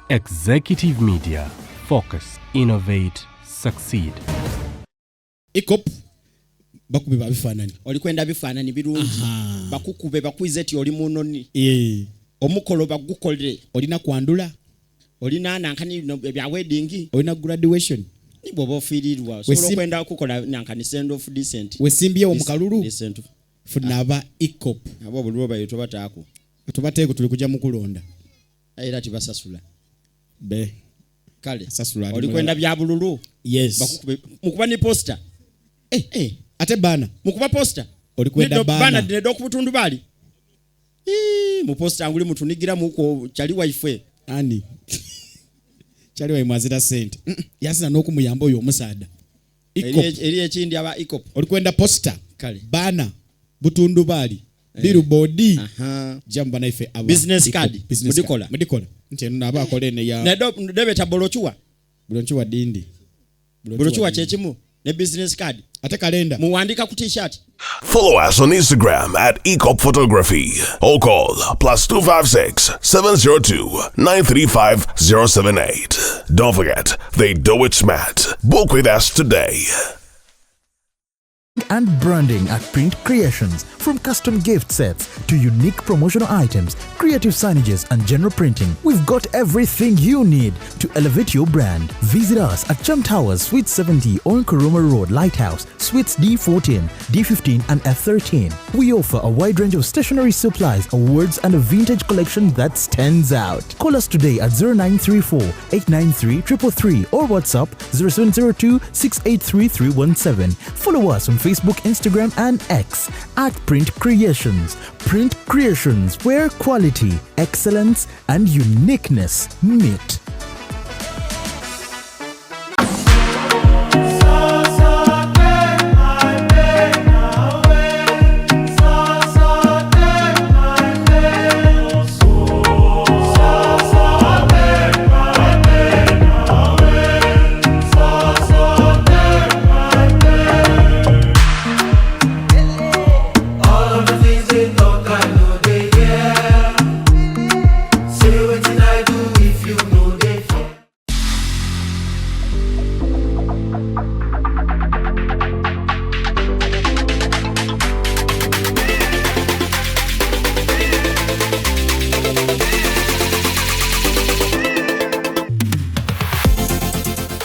Executive Media. Focus, innovate, succeed. EACOP bakube babifaananyi. Oli kwenda bifaananyi birungi, bakukube bakwize ti oli munoni. Omukolo bagukolere. Olina kwandula. Olina nankani bya wedding. Olina graduation. Ni bw'oba ofiirirwa osobola okwenda okukola nankani send off decent. Wesimbyewo mu kalulu. Decent. Funa aba EACOP. Abo buli lwe tobateeko. Tubateeko, tuli kujja mu kulonda. Era tibasasula. Be. Kale. Sasula ali Oli kwenda bya bululu. Yes. Bakukube mukuba ni poster. Eh, ate bana. Mukuba poster. Oli kwenda bana. Bana dinedde okubutundu bali. Mu poster nguli mutunigira muko kyali waife. Ani? Kyali waimwe azira sente. Yazina n'okumuyamba oyo omusaada. EACOP. Eri ekindi aba EACOP. Oli kwenda poster. Kale. Bana butundu bali. Billboard. Aha. Jamba naife aba. Business EACOP. card. Business Mudikola. card. Mudikola. Nti eno naba akola eno ya. Nedo debeta bolochuwa. Bolochuwa dindi. Bolochuwa kyekimu ne business card. Ate kalenda. Muwandika ku t-shirt. Follow us on Instagram at EACOP Photography or call +256 702 935 078. Don't forget, they do it smart. Book with us today. And branding at Print Creations. From custom gift sets to unique promotional items, creative signages, and general printing, we've got everything you need to elevate your brand. Visit us at Chum Towers, Suite 70 on Kuruma Road, Lighthouse, Suites D14, D15, and F13. We offer a wide range of stationery supplies, awards, and a vintage collection that stands out. Call us today at 0934 893 333 or WhatsApp 0702 683 317. Follow us on Facebook, Instagram, and X at Print Creations. Print Creations, where quality, excellence, and uniqueness meet. All of the things they talk, I know they hear. Say wetin I do if you know they fear.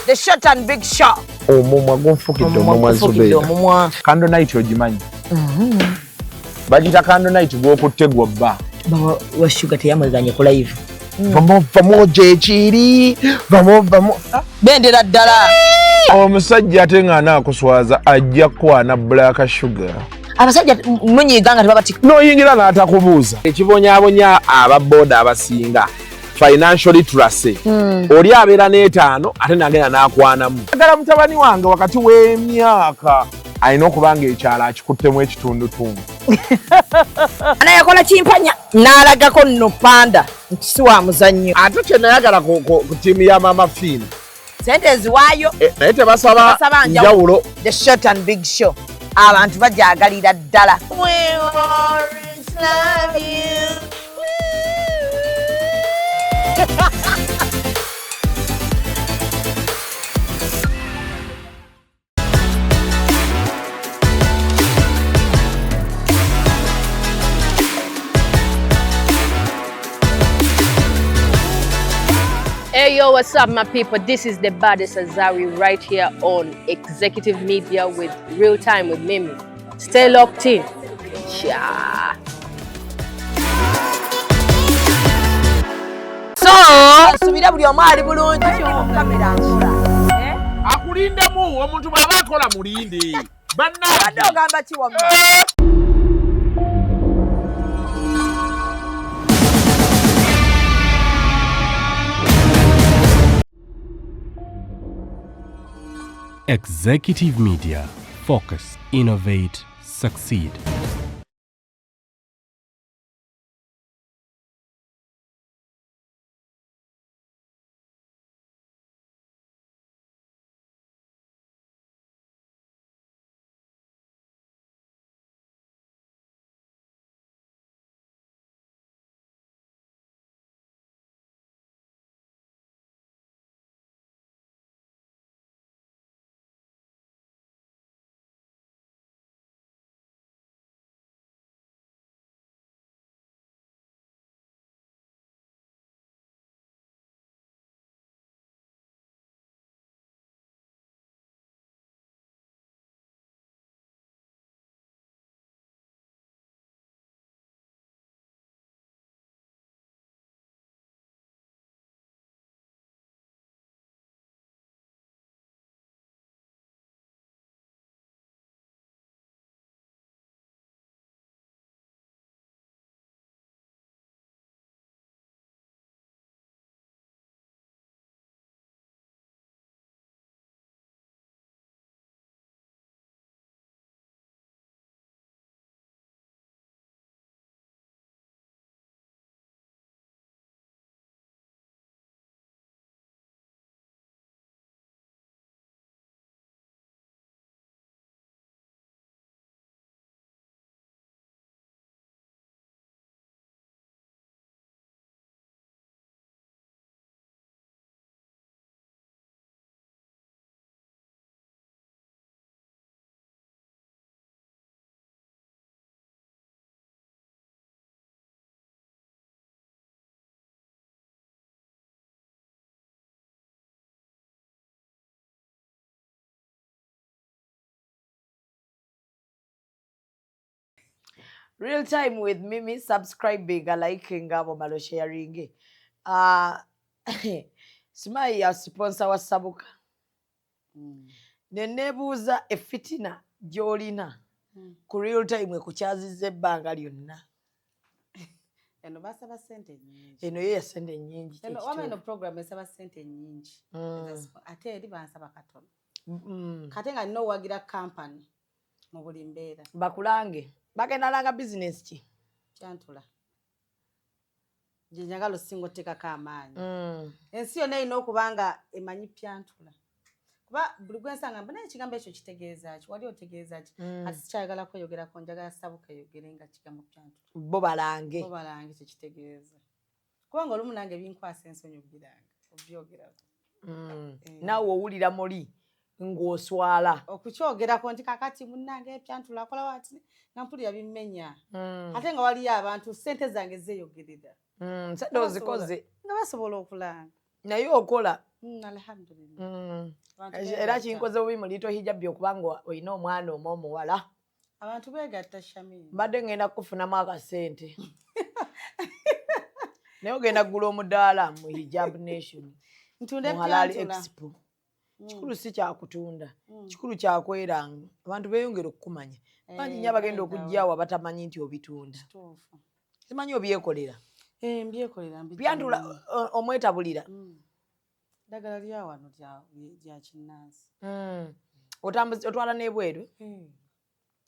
The Short and Big Show. Omumwa gunfukidde. Omumwa Omumwa. gufukidde. Zubeera. Omumwa. Candle night ogimanyi? Bagita candle night gwokutte gwobba. Bawa wa Sugar teyamweganye ku live. Vamo vamo gyekiri vamo vamo. Bendera ddala. Omusajja ate nga anaakuswaza ajja kukwana Black Sugar. Abasajja munyiiga nga tebabati. N'oyingira n'atakubuuza. Ekibonyaabonya ababooda abasinga financial literacy. Oli abeera n'etaano ate nagenda n'akwanamu. Agala mutabani wange wakati w'emyaka alina okuba nga ekyalo akikuttemu ekitundutundu. Anayakola kimpanya n'alagako nno panda nti si wa muzannyo. Ate kye nayagala ku ttiimu ya Mama Fiina, Sente eziwaayo. Naye tebasaba Tebasaba njawulo. The Short and Big Show abantu bajagalira ddala. We always love you. Hey yo, what's up, my people? This is the baddest Azari right here on Executive Media with Real Time with Mimi. Stay locked in. Yeah. So subira buli omu ali bulungi kamera nkola. Akulindemu omuntu bw'aba akola mulinde. Obadde ogamba ki wamma? Executive Media. Focus, innovate, succeed. Real Time with Mimi, subscribing, liking, omala sharing. Simayi ya sponsor wa Sabuka. Ne neebuuza effitina gy'olina ku Real Time ekukyazizza ebbanga lyonna. Eno basaba sente nyingi. Eno ye ya sente nnyingi. Eno wama eno program esaba sente nyingi. Ate eri bansaba katono. Kate nga nina owagira company mu buli mbeera. Bakulange. Bagenda langa business ki? Kyantula. Gye njagala osinga oteekako amaanyi. Ensi yonna erina okuba nga emanyi pyantula. Kuba buli gwe nsanga mbu naye ekigambo ekyo kitegeeza ki? Wali otegeeza ki? Kati sikyayagala kweyogerako, njagala Sabuka eyogere nga kigambo pyantula. Bo balange. Bo balange kye kitegeeza. Kubanga olumu nange binkwasa ensonyi obbiranga, obyogerako. Naawe owulira muli ng'oswala. Okukyogerako nti kakati munnange ebyantula akola wati nga mpulira bimmenya. Ate nga waliyo abantu ssente zange zeeyogerera. Sente ozikoze. Nga basobola okulanga. Naye okola. Alhamdulillah. Era kinkoze bubi mu Little Hijab okubanga olina omwana omu omuwala. Abantu beegatta Shamim. Mbadde ngenda kukufunamu akasente. Naye ogenda kugula omudaala mu Hijab Nation. Ntunde Mu Halal pyantula. Expo. Kikulu si kyakutunda. Kikulu kyakweranga. Abantu beeyongera okukumanya. Bangi nnyo abagenda okujja awo abatamanyi nti obitunda. Kituufu. Simanyi obyekolera. Mbyekolera mbijja Byantula mu- omwetabulira. Ddagala lya wano lya kinnansi. Otambuza otwala n'ebweru?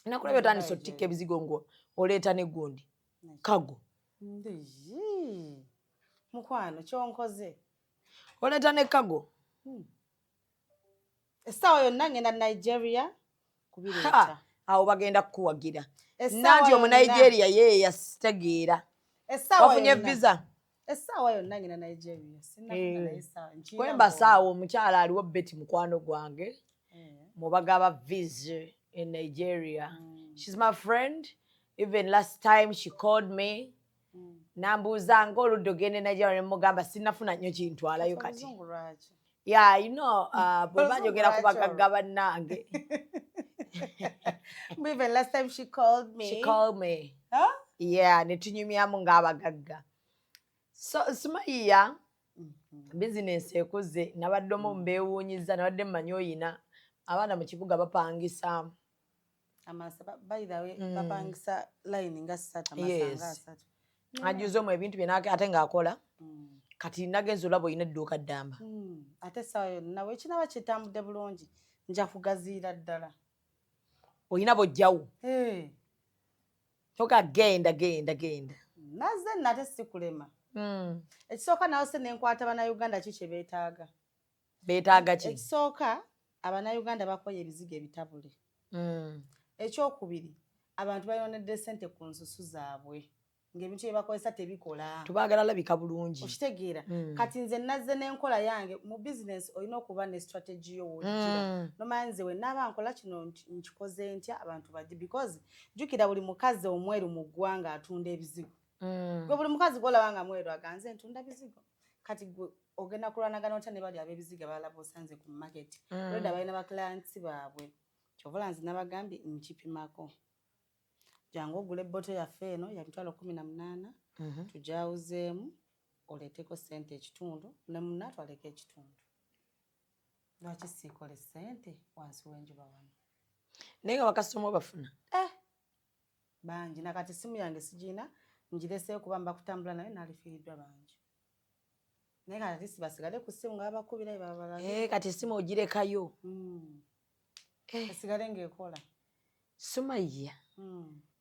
Nakulabye otandise otikka ebizigo ngo oleeta n'eggundi. Kago. Ndiyi. Mukwano kyonkoze. Oleeta ne kago. Essaawa yonna ngenda Nigeria kubireeta. Awo bagenda kukuwagira. Essaawa Nanti omu yonna. Nigeria ye yasitegeera. Essaawa Wafunye yonna. visa? Essaawa yonna ngenda Nigeria. Sinnafuna naye essaawa. Nkiina Kwemba nkoona. saawa omukyala aliwo Betty mukwano gwange. Mubagaba visa in Nigeria. She's my friend. Even last time she called me. Nambuuza ng'oludda ogenda e Nigeria ne mugamba sinnafuna nnyo kintwalayo kati. Oluzungu lwaki? Yeah, you know, bwe Oluzungu banjogera ku lwaki olwo? bagagga bannange. Even last time she called me. She called me. Huh? Yeah, ne tunyumyamu ng'abagagga. So Sumayiya, bizinensi ekuze, nabadde omu mbeewuunyizza, nabadde mmanyi oyina abaana mu kibuga bapangisa. Amasa, by the way, bapangisa line nga ssatu, amasa nga asatu. Ajjuza omwo ebintu bye ate ng'akola. Kati nagenze olaba olina edduuka ddamba. Ate essaawa yonna bwe kinaaba kitambudde bulungi nja kugaziira ddala. Olina bw'ojjawo. Toka genda genda genda. Nazze nno ate sikulema. Ekisooka nawe se nenkwata bannayuganda ki kye beetaaga. Beetaaga ki? Ekisooka abannayuganda bakoye ebizigo ebitabule. Ekyokubiri abantu bayonedde ssente ku nsusu zaabwe ng'ebintu bye bakozesa tebikola. Tubaagala labika bulungi. Okitegeera? Kati nze nazze n'enkola yange mu bizinesi olina okuba ne strategy yo w'ogira. Nomanya nze we naaba nkola kino nkikoze ntya abantu bajje because jjukira buli mukazi omweru mu ggwanga atunda ebizigo. Gwe buli mukazi gw'olaba nga mweru aganze ntunda bizigo. Kati gwe ogenda kulwanagana otya ne bali ab'ebizigo abalala b'osanze ku market? Olwedda balina ba clients baabwe. Kyova olaba nze nabagambye nkipimako. Jangu ogule ebboto yaffe eno ya 180,000 tugyawuzeemu oleeteko ssente ekitundu ne munna atwaleko ekitundu. Lwaki siikole ssente wansi w'enjuba wano? Naye nga bakasitoma bafuna? Bangi nakati essimu yange sigiina ngireseeyo kuba mba kutambula nayo naalifiiriddwa bangi. Naye kati si basigale ku ssimu nga babakubira bye babalaga. Kati essimu ogirekayo. Esigale ng'ekola. Sumayiya.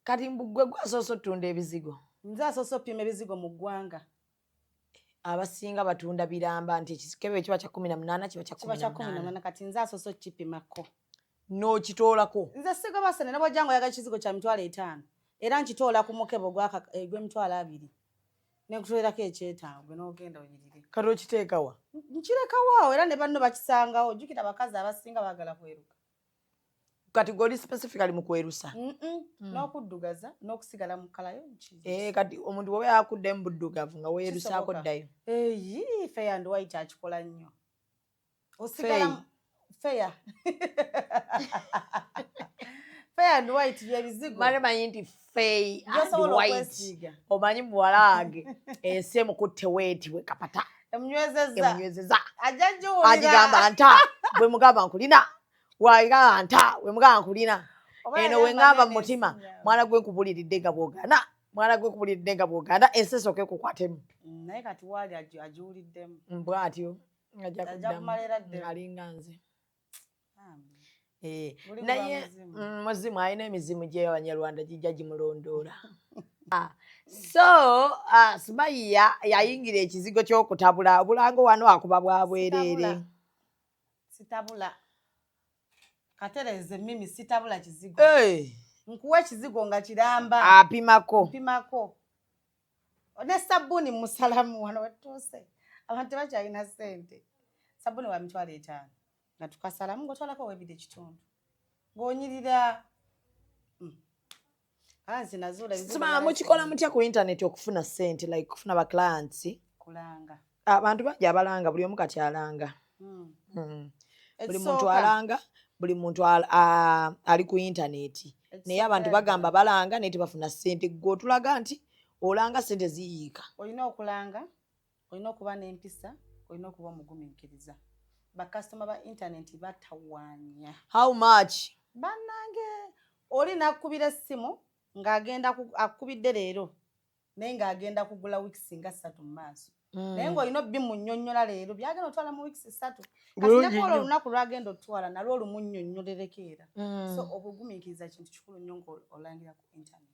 Kati mbu ggwe gwasoose otunda ebizigo. Nze asoose opima ebizigo mu ggwanga. Abasinga batunda biramba nti ekikebe kiba kya 18 kiba kya Kiba kya kumi kumi na na munaana. munaana kati nze asoose okukipimako. N'okitoolako. Nze sigoba ssente ne bw'ojja ng'oyagala ekizigo kya 50,000 era nkitoola ku mukebe ogw'emitwalo 20 ne nkutolerako ekyetaano gwe n'ogenda oyirire. Kati okiteeka wa? Nkirekawo awo era ne banno bakisangawo jjukira abakazi abasinga baagala kweruka. Kati gwe oli specifically mu kwerusa? N'okuddugaza n'okusigala mu kkalayo. Kati omuntu bw'oba yakudde mu buddugavu nga weerusaako Kisoboka. ddayo. Eyi, fair and white akikola nnyo. Osigala Fair. Fair. Fair and white byebizigo. Mane manyi nti Fair and By'osobola white. okwesiiga. Omanyi muwala wange ensi emukutte weeti we kapata. Emunywezezza. Emunywezezza. Ajja giwulira. Agigamba nta bwe mugamba nkulina. Wagamba nta bwe mugamba nkulina. Oba Eno yali we ŋŋamba amaze mu mutima n'ensi mwana gwe nkubuliridde nga bw'ogaana. Mwana gwe nkubuliridde nga bw'ogaana ensi esooka ekukwatemu. Naye kati waali agiwuliddemu. Bw'atyo ajja Ajja kuddamu. kumala era addemu. Alinga nze. Buli Naye guba muzimu. Muzimu alina emizimu gy'Abanyarwanda gijja gimulondoola. So Sumayiya yayingira ekizigo ky'okutabula obulango wano akuba bwa bwereere. Sitabula. Katereze mimi sitabula kizigo. Nkuwa ekizigo nga kiramba. Apimako. Mpimako. Ne sabbuuni musalamu wano wetuuse. Abantu tebakyalina ssente. Sabbuuni wa 50,000. Nga tukasalamu ng'otwalako webiri ekitundu. Ng'onyirira. Nze nazuula ebizigo Sima byala mukikola mutya ku internet okufuna ssente like okufuna ba clients? Kulanga. Abantu bangi abalanga buli omu kati alanga. Buli muntu Ekisooka. alanga, buli muntu ali ku internet. Naye abantu Ekisooka. bagamba balanga naye tebafuna ssente. Ggwe otulaga nti olanga ssente ziyiika. Olina okulanga, olina okuba n'empisa, olina okuba omugumiikiriza. Bakasitoma ba internet batawaanya. How much? Bannange, oli n'akkubira essimu ng'agenda akkubidde leero naye ng'agenda kugula wiikisi nga 3 mu maaso. Naye ng'olina obbimunnyonnyola leero byagenda otwala mu wiikisi 3. Kati Bulungi ne kwolwo nnyo. olunaku lw'agenda otwala nalwo olumunnyonnyolereko era. So obugumiikiriza kintu kikulu nnyo ng'olangira ku internet.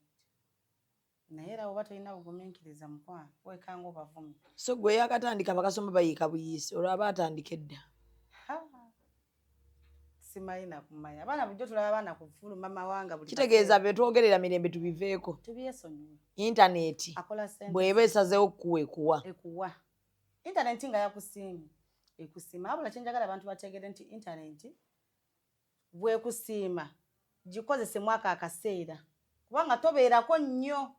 Naye era oba tolina bugumiikiriza mukwano, weekanga obavumi. So gwe yakatandika bakasoma bayiika buyiisi olwo aba atandika edda. Simanyi na kumanya. Abaana bulijjo tulaba abaana kufuluma mawanga buli Kitegeeza kaseera. bye twogerera mirembe tubiveeko. Tubyesonyiwe. Internet Akola ssente. bw'eba esazeewo okukuwa ekuwa. Ekuwa. Internet nga yakusiimye ekusiima. Wabula kye njagala abantu bategeere nti internet bw'ekusiima gikozese mwaka akaseera kubanga tobeerako nnyo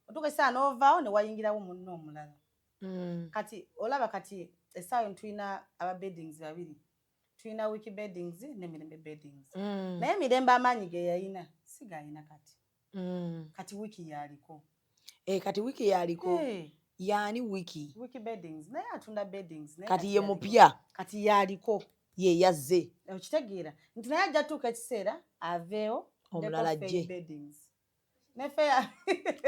otuuka ekiseera n'ovaawo ne wayingirawo munno omulala. Kati olaba kati essaawa eno tulina aba beddings babiri, tulina wiki beddings ne Mirembe beddings. Naye Mirembe amaanyi ge yalina si g'alina kati. Kati wiki y'aliko. Kati wiki y'aliko. Yaani wiki? Wiki beddings naye atunda beddings naye Kati kati ye y'aliko. mupya. Kati y'aliko. Ye yazze. Okitegeera nti naye ajja tuuka ekiseera aveewo Omulala ndeko ajje. Faye beddings. Ne Faye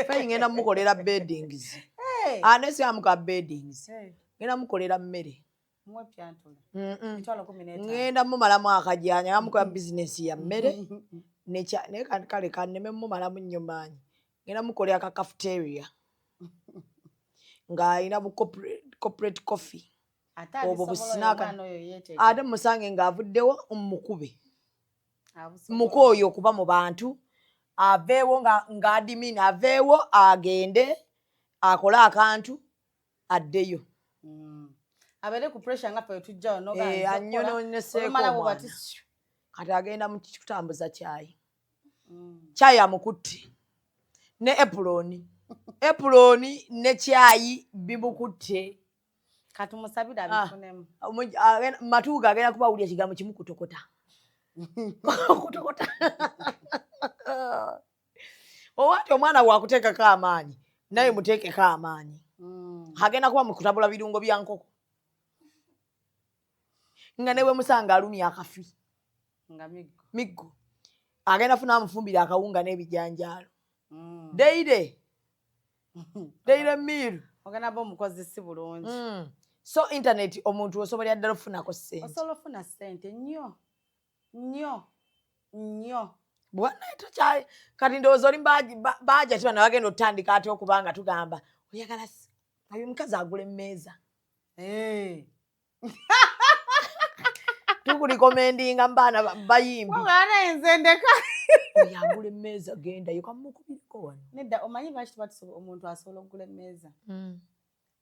Faye ngenda mukolera beddings. Hey. Ane si amuka beddings. Hey. Ngenda mukolera mmere. Muwe pyantula. 15,000. Ngenda mumalamu akajanja, ngamukola bizinensi ya mmere. Naye kale kanneme mumalamu nnyo maanyi. Ngenda mukolera ka cafeteria. Ng'alina bu corporate coffee. Ate Obwo abisobola bu oyo snack. omwana oyo yeetegereza. Ate musange ng'avuddewo mmukube. Abusobola. Muko oyo okuba mu bantu aveewo nga admin aveewo agende akole akantu addeyo. Abeere ku pressure nga ffe tujja wano n'ogamba nze Annyononyeseeko okukola, olumala omwana. bw'ati shu. Kati agenda mu kutambuza kyayi. Kyayi amukutte ne epuloni. Epuloni ne kyayi bimukutte. Kati musabire abifunemu. Matuuga agenda kuba awulira ekigambo kimu kutokota. Kutokota. Oba nti omwana bw'akuteekako amaanyi, naye muteekeko amaanyi. Agenda kuba mu kutabula birungo bya nkoko. Nga ne bwe musanga alumya akafi. Nga miggo. Miggo. Agenda funa amufumbira akawunga n'ebijanjaalo. Daily. Daily meal. Ogenda ba omukozi si bulungi. So internet omuntu osobolera ddala okufunako ssente. Osobola okufuna ssente nnyo. Nnyo. Nnyo. Bwana tokyali kati ndowooza oli baaja ti bano bagenda otandika ate okuba nga tugamba oyagala oyo omukazi agula emmeeza. Tukulikomendinga mu baana bayimbi. Wabula nze ndeka. Oyo agula emmeeza gendayo kamukubireko wano. Nedda omanyi lwaki tuba omuntu asobola okugula emmeeza?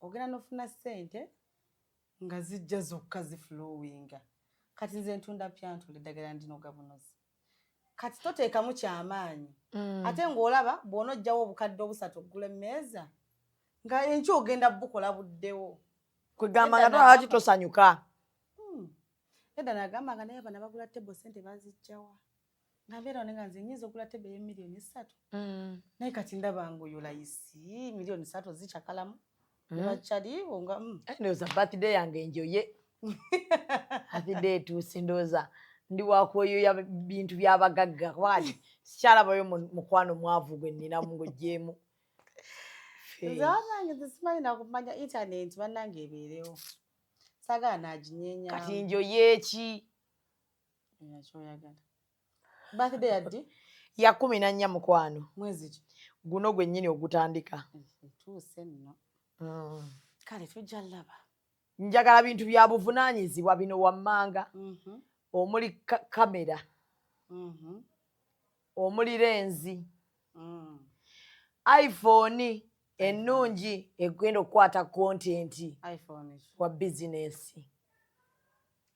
Ogenda n'ofuna ssente nga zijja zokka ziflowinga. Kati nze ntunda pyantula eddagala ndinoga bunozi. Kati toteekamu kyamaanyi. Ate ng'olaba bw'onoggyawo obukadde obusatu okugula emmeeza, nga enkya ogenda bukola buddewo. Kwegamba nga Edda tolaba nagamba ki tosanyuka. Edda nagamba nga naye bano abagula table ssente baziggyawa. Nga mbeera wano nga nze nyinza okugula tebe ey'emiliyoni 3. Naye kati ndaba nga oyo layisi miliyoni 3 zikyakalamu. Bakyaliwo nga Ndowooza birthday yange njoye, birthday etuuse, ndowooza ndi wakweyoya bintu byabagagga, kuba kati sikyalabayo mukwano mwavu gwe nninamu ng'oggyemu. Nze banange, nze simanyi nakumanya internet, bannange ebeerewo, saagala naginyeenya. Kati njoye ki? Kyoyagala. Birthday yaddi? Ya 14, mukwano. Mwezi ki? Guno gwennyini ogutandika. Etuuse nno. Kale tujja laba. Njagala bintu bya buvunaanyizibwa bino wammanga, omuli kamera, omuli lens, iPhone ennungi egenda okukwata content iPhone ki? Wa bizinesi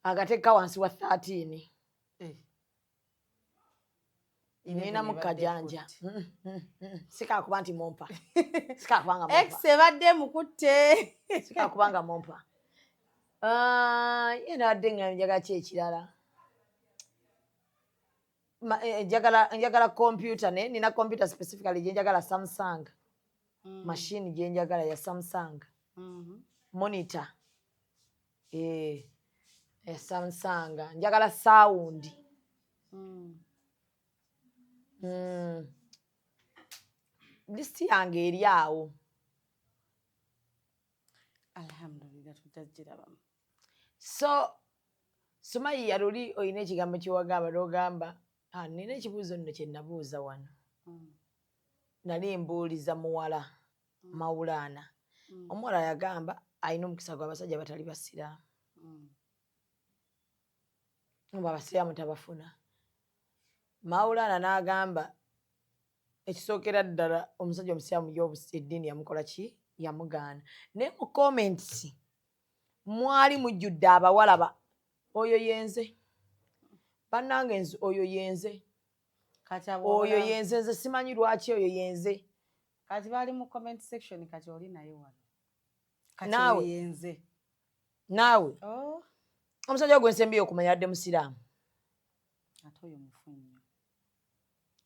agateeka wansi wa 13. Ninamu Ebadde kajanja. ekutte. Sikakuba nti mumpa, sikakubanga mumpa. Ex ebadde emukutte. Sikakubanga mumpa. Ah, ye nabadde nga njagala ki ekirala? Njagala computer, naye nina computer specifically gye njagala, Samsung. Machine gye njagala ya Samsung. Monitor ya Samsung. Njagala sound. List yange eri awo. Alhamdulillah, tujja girabamu. So Sumayiya, luli olina ekigambo kyewagamba n'ogamba, ah, nina ekibuuzo nno kye nabuuza wano. Nali mbuuliza muwala Mawulaana. Omuwala yagamba alina omukisa gw'abasajja batali basiraamu, nga abasiraamu tabafuna. Mawulaana n'agamba ekisookera ddala omusajja omusiraamu ye eddiini yamukola ki? Yamugaana. Naye mu comments mwali mujjudde abawala ba oyo yenze, bannange nze oyo yenze. Kati abo oyo yenze, nze simanyi lwaki oyo yenze. Kati bali mu comment section, kati oli naye wano. Kati Naawe. oyo yenze. Naawe. Oh, omusajja gwe nsembyeyo okumanya yadde musiraamu. Ate oyo mufu nnyo.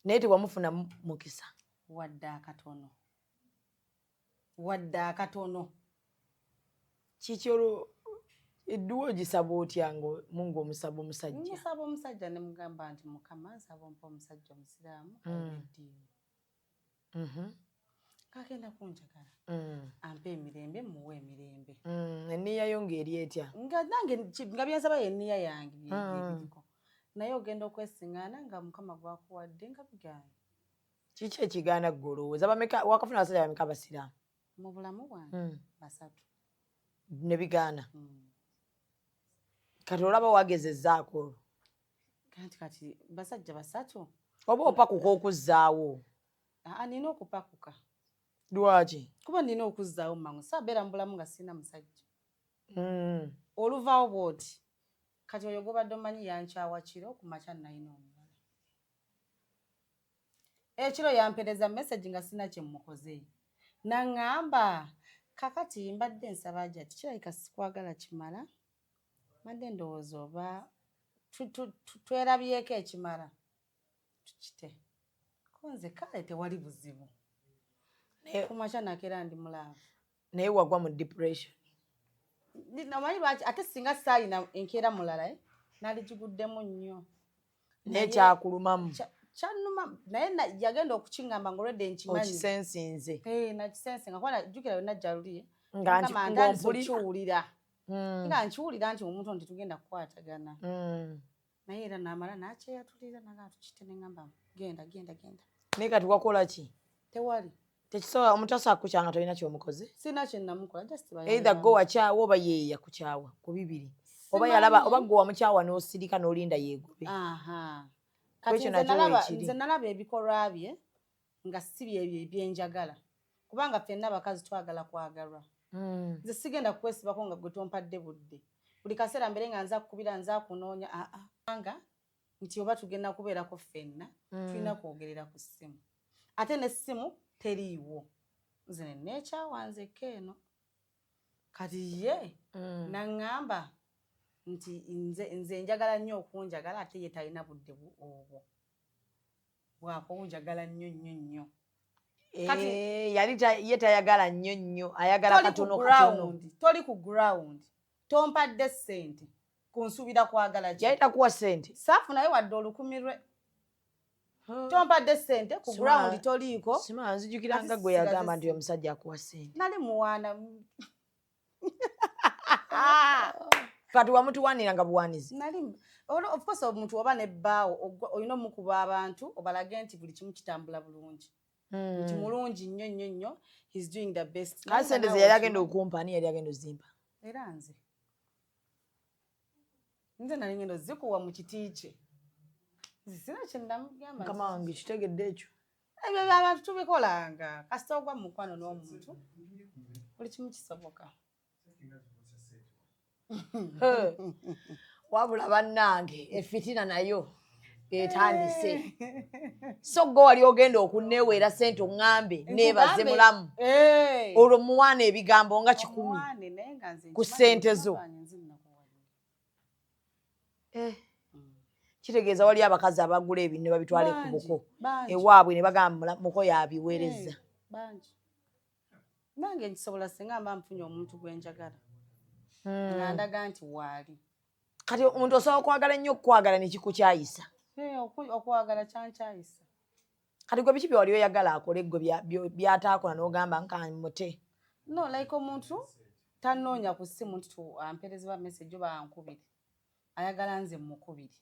Naye tewamufuna mukisa. Wadde akatono. Wadde akatono. Kiki olwo edduwa ogisaba otya nga Mungu omusaba omusajja? Musaba omusajja ne mugamba nti Mukama, nsaba ompa omusajja omusiraamu alina eddiini. Agenda kunjagala. Ampe emirembe, muwe emirembe. Enniya yo ng'eri etya? Nga nange nga byensaba yenniya yange byebiriko. Naye ogenda okwesiŋŋaana nga Mukama gwakuwadde nga bigaanye. Kiki ekigaana ggwe olowooza? Bameka wakafuna, abasajja bameka abasiraamu? Mu bulamu bwange basatu. Ne bigaana. Kati olaba wagezezzaako olwo? Kanti kati basajja basatu. Oba opakuka okuzzaawo? Aa, nina okupakuka. Lwaki? Kuba nina okuzzaawo mangu, saabeera mu bulamu nga sirina musajja. Oluvaawo bw'oti, kati oyo gwobadde omanyi yankyawa kiro, ku makya nalina omulala. Ekiro yampereza message nga sina kye mmukoze, naŋŋamba kakati mbadde nsaba Hajati, kirabika sikwagala kimala, mbadde ndowooza oba twerabyeko ekimala tukite ko. Nze kale tewali buzibu. Ku makya nakeera ndi mu love. Naye wagwa mu depression. Omanyi lwaki? Ate singa saalina enkeera mulala, eh, naligiguddemu nnyo. Naye kyakulumamu? Kyannuma, naye yagenda okukiŋŋamba nga olwedde nkimanyi. Okisensinze. Eh, nakisensinga kuba jjukira yonna jjaluliye Nga ntandise ng'ompulira. okukiwulira, nga nkiwulira nti omuntu ono tetugenda kukwatagana. Naye era namala nakyeyatulira nagaa tukite, neŋŋamba genda, genda, genda. Naye kati wakola ki? Tewali. Tekisobola, omuntu asobola kukukyanga tolina kyomukoze. Sina kye namukola, just Either gwe wakyawa oba ye yakukyawa, ku bibiri. Oba Simanyi. yalaba oba gwe wamukyawa n'osirika n'olinda yeegobe. Aha. Ku Kati ekyo nze nakyo weekiri. nze nalaba ebikolwa bye nga si byebyo ebyenjagala, kubanga ffenna abakazi twagala kwagalwa. Nze sigenda kukwesibako nga gwe tompadde budde buli kaseera mbere nga nza kukubira, nza kunoonya, aa, nga nti oba tugenda kubeerako ffenna, tulina kwogerera ku ssimu, ate n'essimu teriiwo. Nze neneekyawa nzekka eno. Kati ye naŋŋamba nti nze njagala nnyo okunjagala, ate ye talina budde obwo. Bwakowu njagala nnyo nnyo nnyo. Kati yali ye tayagala nnyo nnyo, ayagala Toli ku katono katono. ground, toli ku ground, tompadde ssente, kunsuubira kwagala ki? Yali takuwa ssente? Saafu naye wadde 1000 lwe. Tompadde ssente, ku ground toliiko. Sima nzijukira Ate nga gwe sigaze yagamba nti ssente. omusajja akuwa ssente. Nali muwaana. Kati wamutuwanira nga buwanizi? Nali of course omuntu oba nebbaawo olina omukuba abantu obalage nti buli kimu kitambula bulungi, nti mulungi nnyo nnyo nnyo, he's doing the best. Kati sente ze yali agenda okumpa, ani yali agenda ozimpa? Era nze nali ngenda ozikuwa mu kiti kye, nze sina kye namugamba. Mukama wange, kitegedde ekyo. Ebyo abantu tubikolanga, kasita ogwa mu mukwano n'omuntu buli kimu kisoboka. Wabula bannange, efitina nayo etandise. So gwe wali ogenda okuneeweera sente oŋŋambe neebaze mulamu, olwo muwaana ebigambo nga 100 Omuwaane, naye nga nze ku nkimanyi ssente zo. mukwano wange nze nnakuwadde. Kitegeeza wali abakazi abagula ebintu ne babitwala ku Bangi, buko bangi. ewaabwe ne bagamba muko yabiweereza. Bangi. Nange nkisobola singa mba nfunye omuntu gwe njagala nga ndaga nti waali. Kati omuntu osobola okwagala ennyo, okukwagala ne kikukyayisa. Okwagala kyankyayisa. Kati gwe biki bye wali oyagala akole gwe byataakola n'ogamba nkamute? No, like omuntu tanoonya ku ssimu nti ampeerezebwa message oba ankubire, ayagala nze mukubire,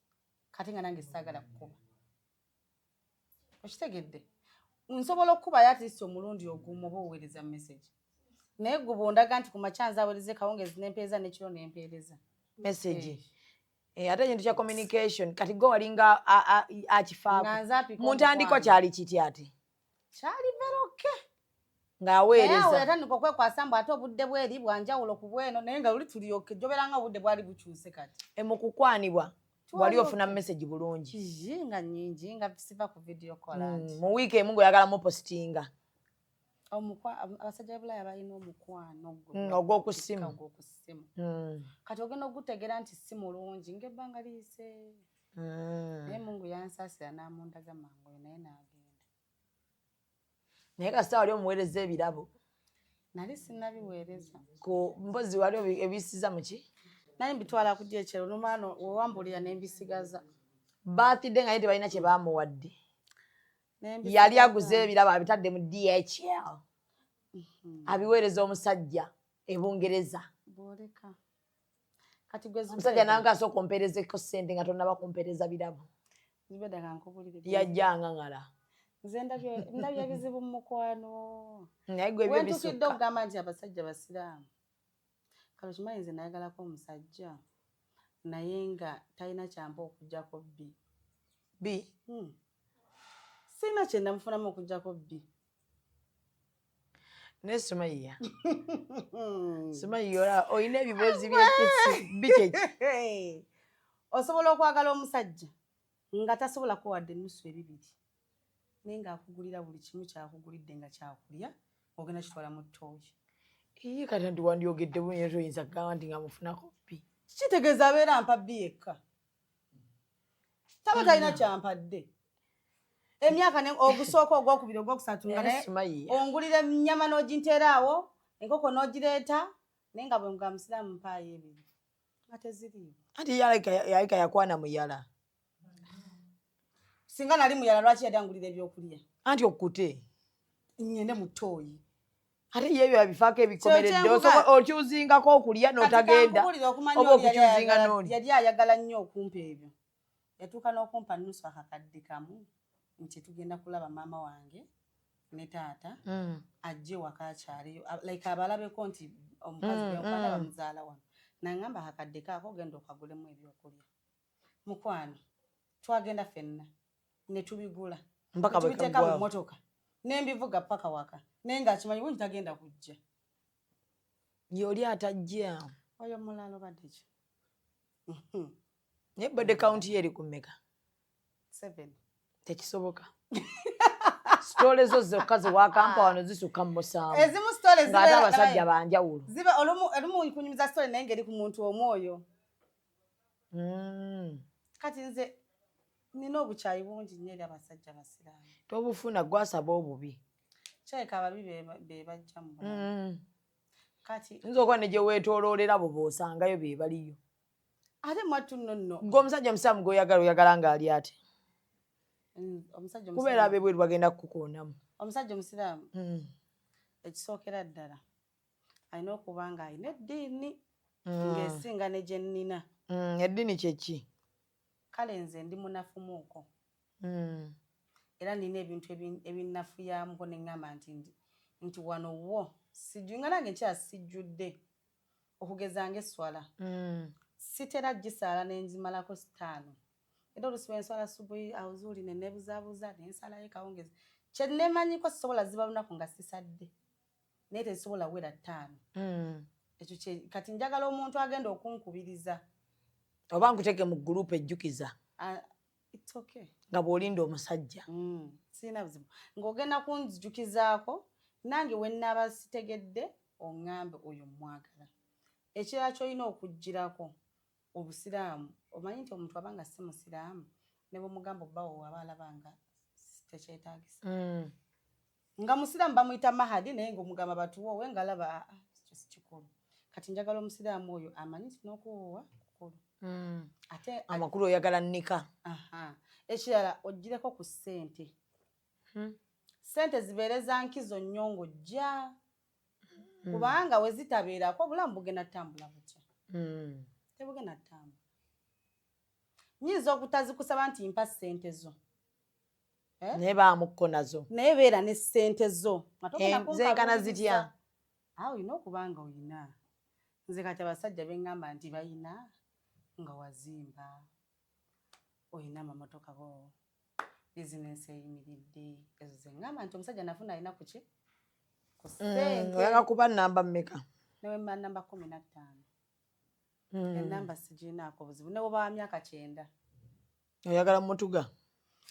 kati nga nange saagala kukuba, okitegedde? Nsobola okukubayo at least omulundi ogumu oba oweereza message, naye gwe bwondaga nti ku makya nze aweereze, kawungezi nempeereza, n'ekiro nempeereza. Message. Ate ekintu kya communication, kati gwe walinga akifaako. Nga nze apika Mu ntandikwa omukwano. kyali kiti ate? Kyali very okay. Naye awo Ng'aweereza. yatandika okwekwasa mbu ate obudde bweri bwanjawulo ku bweno, naye nga luli tulyoke joberanga obudde bwali bukyuse kati. Mu kukwanibwa wali Twali ofuna okay. message bulungi? Ii, nga nnyingi, nga siva ku video call anti. Mu wiiki emu ng'oyagala mupositinga. Abasajja b'Ebulaaya balina omukwano gwe Ogw'oku ssimu. Ogw'oku ssimu. Kati ogenda ogutegeera nti si mulungi ng'ebbanga liyise. Naye Mungu yansaasira n'amundaga mangu oyo, naye n'agenda. Naye kasita wali omuweereza ebirabo. Nali sinnabiweereza. Ku mpozi wali ebisiza muki? Nali mbitwala ku DHL, olumaano wewambulira ne mbisigaza. Birthday nga ye tebalina kye baamuwadde. Ne mbisigaza. Yali aguze ebirabo, abitadde mu DHL, abiweereza omusajja e Bungereza. Bwoleka. Kati gwe Omusajja Zubeda. nange asooka ompeerezeko ssente nga tonnaba kumpeereza birabo. Zubeda, nga nkubulire. Yajja nga ngala. Nze ndabye ebizibu mu mukwano. Naye gwe ebyo Wentuukidde bisukka. okugamba nti abasajja basiraamu. Kale okimanyi nze nayagalako omusajja naye nga talina kyampa okuggyako bbi. Bi? Sirina kye namufunamu okuggyako bbi. Naye Sumayiya, Sumayiya, olaba olina ebibuuzi byekisi bikyeki. Osobola okwagala omusajja nga tasobola kuwadde ennusu ebibiri, naye ng'akugulira buli kimu kyakugulidde nga kyakulya, ogenda kitwala mu ttooyi. Iye, kati nti wandyogedde bunye, toyinza kugamba nti nga mufunako bbi. Kitegeeza abeera ampa bbi yekka, taba talina kyampadde emyaka ogusooka, ogwokubiri, ogwokusatu, nga Naye naye Sumayiya. ongulira ennyama n'oginteera awo, enkoko n'ogireeta, naye nga bwe nga musiraamu mpaayo ebiri nga teziriiwo. Anti yalika yakwana muyala. Singa nali muyala, lwaki yali angulira ebyokulya? Anti okkute. Ngende mu ttooyi. Ate ye ebyo abifaako ebikomeredde. Kyo Osobola okyuzingako okulya n'otagenda Kati kankubulire, okumanya oba oli yali okukyuzinga n'oli. Yali ayagala nnyo okumpa ebyo, yatuuka n'okumpa nusu akakadde kamu nti tugenda kulaba maama wange ne taata, ajje waka akyaleyo, like abalabeko nti omukazi gwenkwana bamuzaala wano. Nangamba akakadde kaako ogenda okagulemu ebyokulya. Mukwano, twagenda ffenna ne tubigula, Mpaka ne bwe tubiteeka mu kaggwawo. mmotoka, nembivuga paka waka, naye ng'akimanyi bungi tagenda kujja. Yoli atajja. Oyo mulala obadde ki? Naye body count ye eri ku mmeka? Seven. Tekisoboka, story zo zokka zewakampa wano zisukka mu 7. Ezimu story Ng'ate abasajja banjawulo. Ziba olumu kunyumiza story naye ngeri ku muntu omu oyo. Kati nze Nina obukyayi bungi nnyo eri abasajja abasiraamu. Tobufuna, gwasaba obubi. Kyaleka ababi be bajja mu bulamu. Kati Nza okuba ne gye weetooloolera bo b'osangayo be baliyo. Ate mwattu nno nno. Gwe omusajja omusiraamu gw'oyagala, oyagala ng'ali ate? Omusajja Kubeera omusiraamu. Ab'ebweru bagenda kukukoonamu. Omusajja omusiraamu, ekisookera ddala alina okuba nga alina eddiini ng'esinga ne gye nnina. Eddiini kye ki? Kale nze ndi munafumuuko era nina ebintu ebinnafuyamuko ne ŋŋamba nti wano wo sijju nga nange nkyala sijjudde, okugeza ng'esswala. Sitera gisaala ne nzimalako sitaano, era oluusi bwe nswala subuhi awuzuuli ne neebuzaabuuza ne nsalayo kawungezi. Kye neemanyiko, sisobola ziba lunaku nga sisadde, naye tezisobola wera ttaano. Ekyo kati njagala omuntu agenda okunkubiriza. Oba nkuteeke mu gurupu ejjukiza? Ah, it's okay. Nga bw'olinda omusajja. Sirina buzibu ng'ogenda kunzijukizaako, nange we nnaaba sitegedde oŋŋambe oyo mwagala. Ekirala ky'olina okugirako obusiraamu, omanyi nti omuntu aba nga si musiraamu ne bwemugamba obbawo aba alaba nga tekyetaagisa. Nga musiraamu bamuyita Mahadi, naye ngaomugamba batuwoowe nga alaba, "Ah, ah, ekyo si kikulu." Kati njagala omusiraamu oyo amanyi nti n'okuwoowa kukulu. Ate Amakulu oyagala nnika. Aha. Ekirala, ogireko ku ssente. Ssente zibeere za nkizo nnyo ng'ojja, kubanga we zitabeerako obulamu bugenda tutambula butya? Tebugenda tutambula. Nyinza okutazikusaba nti mpa ssente zo. Eh? Naye baamukko nazo. Naye beera ne ssente zo nga togenda Eh, zenkana zitya? kunkaluubiriza. Awo olina okuba nga oyina. Nze kati abasajja beŋŋamba nti bayina, nga wazimba, oyina amamotoka go, bizinensi eyimiridde, ezo zeŋŋamba nti omusajja nafuna alina kuki ku ssente. Oyagala kuba namba mmeka? Newe mba namba 15. Enamba sigirinaako buzibu, ne bwoba wa myaka 90. Oyagala mutuga?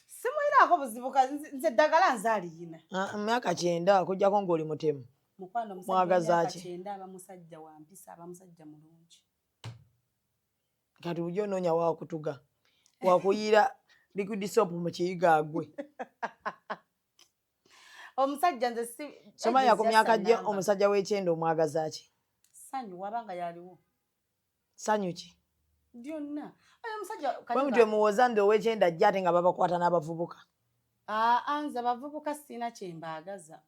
Simuyinaako buzibu, nze eddagala nze aliyina. Ah, myaka 90 okuggyako ng'oli mutemu. Mukwano, omusajja Mwagaza w'emyaka ki? 90 aba musajja wa mpisa, aba musajja mulungi. Kati bujja onoonya wakutuga, wakuyiira liquid soap mu kiyiga gwe. Omusajja nze si Somanya ku ages myaka just a gye. number. Omusajja w'ekyenda omwagaza ki? Ssanyu, wabanga yaliwo. Ssanyu ki? Byonna oyo omusajja Bwe mutwe muwoza nti ow'ekyenda ajja, ate nga babakwata n'abavubuka. Aa, nze abavubuka sirina kyembaagaza.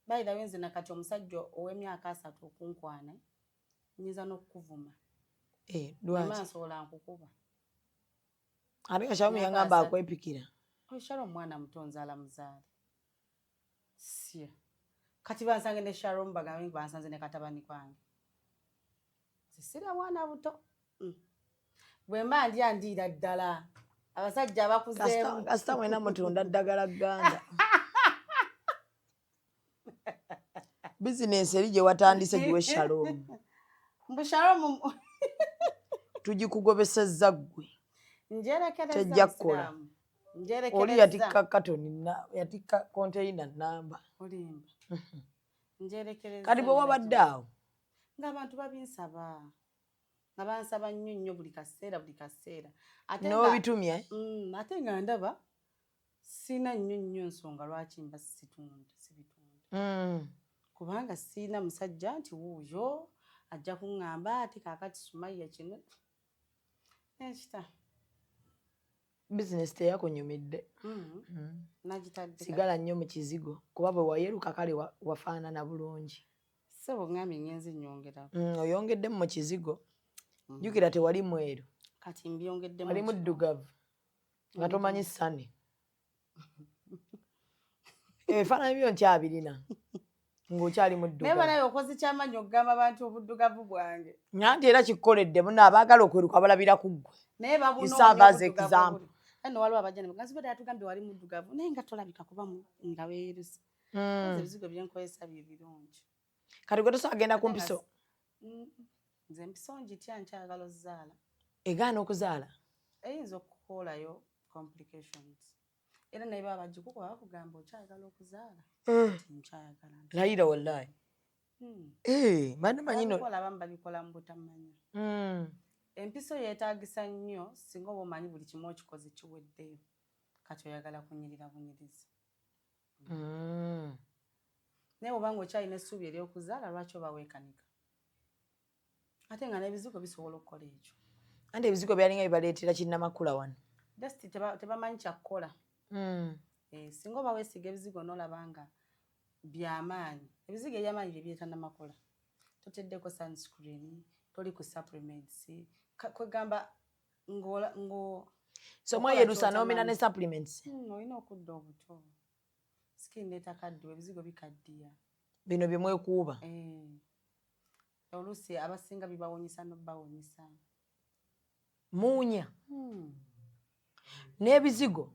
Bayirawo, nze nakati omusajja ow'emyaka 30 okunkwana nyinza n'okukuvuma. Eh, lwaki? Ema nsobola nkukuba. Ate nga Shalom Myaka yangamba 30. akwepikira. Oyo Shalom mwana muto, nzaala muzaale sya. Kati bansange ne Shalom, bagambe nti bansanze ne katabani kwange. Nze sirya bwana buto. Bwe mba ndya, ndiira ddala abasajja abakuzeemu. Kasita mwena mutunda ddagala gganda, bizinensi eri gye watandise giwe Shalom. Mbu Shalom. Tugikugobesezza ggwe. Njerekereza. Tejja kukola. Musiraamu. Oli Njerekereza. yatikka katoni, yatikka konteyina namba. Olimba, njerekereza. Kati bwe wabadde awo? Ng'abantu babinsaba, nga bansaba nnyo nnyo buli kaseera, buli kaseera. Ate N'obitumya, eh? Ate nga ndaba sina nnyo nnyo nsonga lwaki mba situnda, sibitunda, kubanga siina musajja nti wuuyo ajja kuŋŋamba ate kaakati Sumaya kino nekita. Bizinesi teyakunyumidde. Nagitadde. Sigala nnyo mu kizigo, kuba bwe wayeruka kale wafaanana bulungi. Ssebo, ŋŋambye ngenzi nnyongerako. Oyongeddemu mu kizigo. Jjukira tewali mweru. Kati mbyongeddemu. Wali muddugavu nga tomanyi sani. Ebifaananyi byo nkyabirina ng'okyali Naye muddugavu. banaye okoze kyamaanyi okugamba abantu obuddugavu bwange. Nanti era kikukoledde, muno abaagala okweruka balabira ku ggwe. Naye You serve as example. Ano waliwo abajja ne bagamba, "Yatugambye wali muddugavu, naye nga tolabika kuba nga weeruse." Nze ebizigo byenkozesa bye birungi. Kati gwe tosobola genda ku mpiso? Nze empiso ngitya, nkyagala ozaala. Egaana okuzaala? Eyinza okukoolayo complications, era naye baba bagikukuba bakugamba okyayagala okuzaala? Nti nkyayagala. Layira wallahi. Eh, mbadde manyi no Babikola, abamu babikola mu butamanya. Empiso yeetagisa nnyo singa oba omanyi buli kimu okikoze kiweddeyo, kati oyagala kunyirira bunyirizi. Naye obanga okyalina essuubi ery'okuzaala, lwaki oba weekanika, ate nga n'ebizigo bisobola okukola ekyo? Anti ebizigo byalinga bibaleetera kinnamakula wano. Just tebamanyi kyakukola. Singa oba weesiga ebizigo n'olaba nga byamaanyi, ebizigo ebyamaanyi bye bireeta namakula. Toteddeko sunscreen, toli ku supplements, kwegamba ngo So mweyerusa n'omena ne supplements? Olina okudda obuto, skin netakaddiwa, ebizigo bikaddiya. Bino bye mwekuuba. Eh. Oluusi abasinga bibawonyesa nobawonyesa. Muunya n'ebizigo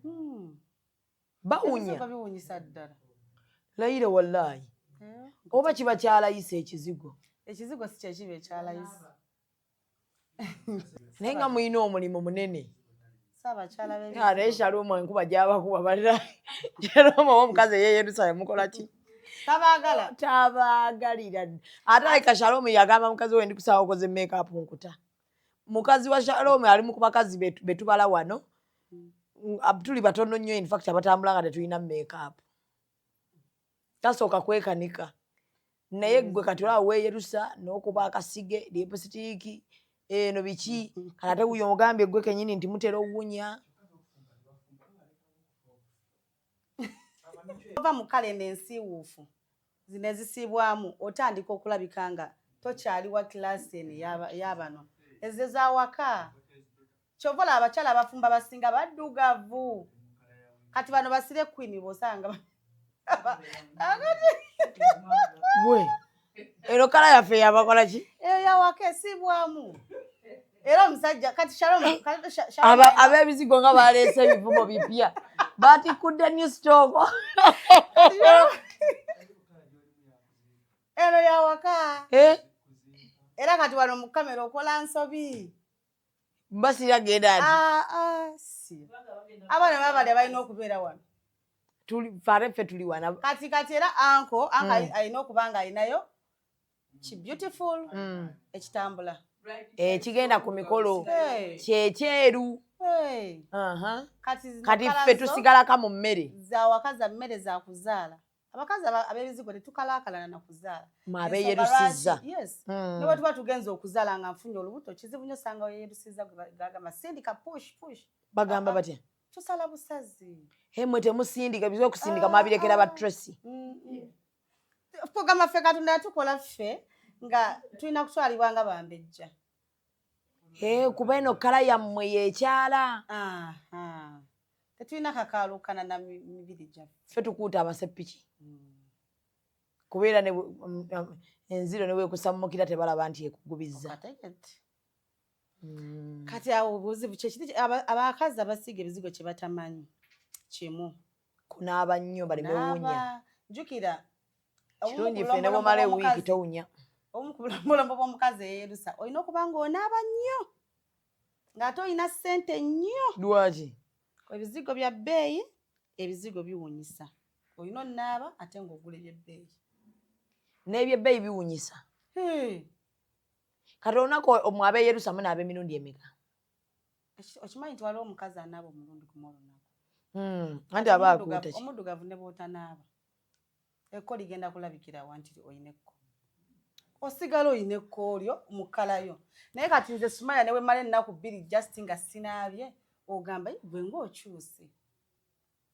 bawunya? Ebizigo biwunyisa ddala. Layire wallayi. Eh, oba kiba kyalayisa ekizigo? Ekizigo si kyekiba ekyalayisa. Naye nga mulina omulimu munene. Saabakyala. Ate Shalom, enkuba gyabakuba balira. Shalom omukazi eyeyerusa yamukola ki? Tabaagala. Tabaagalira. Ate aleka Shalom yagamba mukazi we, ndikusaba okoze makeup nkuta. Mukazi wa Shalom ali mu ku bakazi betubala wano. Tuli batono nnyo, in fact, abatambula nga tetulina makeup. Tasooka kwekanika. Naye gwe kati olaba weeyerusa n'okuba akasige, lipstick, eno biki. Kati ate wuyo ogambye gwe kennyini nti mutera owunya. Ova mu kalenda ensiiwuufu zino ezisiibwamu, otandika okulabika nga tokyali wa class eno ey'abano ezo ezawaka. Kyova olaba abakyala abafumba basinga baddugavu. Kati bano basire queen bwosanga Gwe eno colour yaffe yabakola ki? Eyo yawaka esiibwamu era omusajja kati Shalom Shalom Ab'ebizigo nga baleese ebivumo bipya, batikudde new stock. Eno yawaka. Eh? Era kati wano mu kamera okola nsobi. Basira genda ati. Ah, ah, si abaana babali balina okubeera wano. Tuli fare, ffe tuli wana. Kati era anko alina okuba nga alinayo ki beautiful ekitambula. Ekigenda ku mikolo. Hey. Kyekyeru. Hey. Aha. Kati zino Kati colour ffe zo tusigalaka mu mmere. Zawaka za mmere za kuzaala. Abakazi ab'ebizigo tetukalaakalana na kuzaala. Mwe Ensonga abeeyerusizza. Yes, ne bwe tuba tugenza okuzaala nga nfunye olubuto, kizibu nnyo osanga weyerusiza gwe gagamba sindika, push push. Bagamba Ah, ah. batya? Tusala busazi. He, mwe temusindika, biza okusindika mwabirekera ba Tracy. Kugamba ffe Katonda yatukola ffe nga tulina kutwalibwa nga bambejja. He, kuba eno colour yammwe yekyala. Aha. Tetulina kakaalukana na mibiri gyaffe. Ffe tukuuta amasepiki kubeera ne enziro ne weekusammukira tebalaba nti ekugubizza. Okategedde? Kati awo obuzibu kyekiri abakazi abasiiga ebizigo kye batamanyi kimu. Kunaaba nnyo baleme wunya. Naaba, jjukira obumu Kirungi ku ffe ne bulombolombo bwomala ewiiki towunya. Obumu ku bulombolombo bw'omukazi eyeerusa, olina okuba ng'onaaba nnyo ng'ate olina ssente nnyo. Lwaki? Ebizigo bya bbeeyi, ebizigo biwunyisa. Olina onaaba ate ng'ogula ebyebbeeyi. N'ebyebbeeyi biwunyisa? Hey. Kati olunaku omwe abeeyerusa munaaba emirundi emeka? Okimanyi nti waliwo omukazi anaaba omulundi gumu olunaku? Anti aba akuuta ki? Omuddugavu ne bw'otanaaba, ekko ligenda kulabikira wa nti olina ekko? Osigala olina ekko lyo mu colour yo. Naye kati nze Sumaya ne wemala ennaku 2 just nga sinaabye, ogamba, "Yi, gwe ng'okyuse."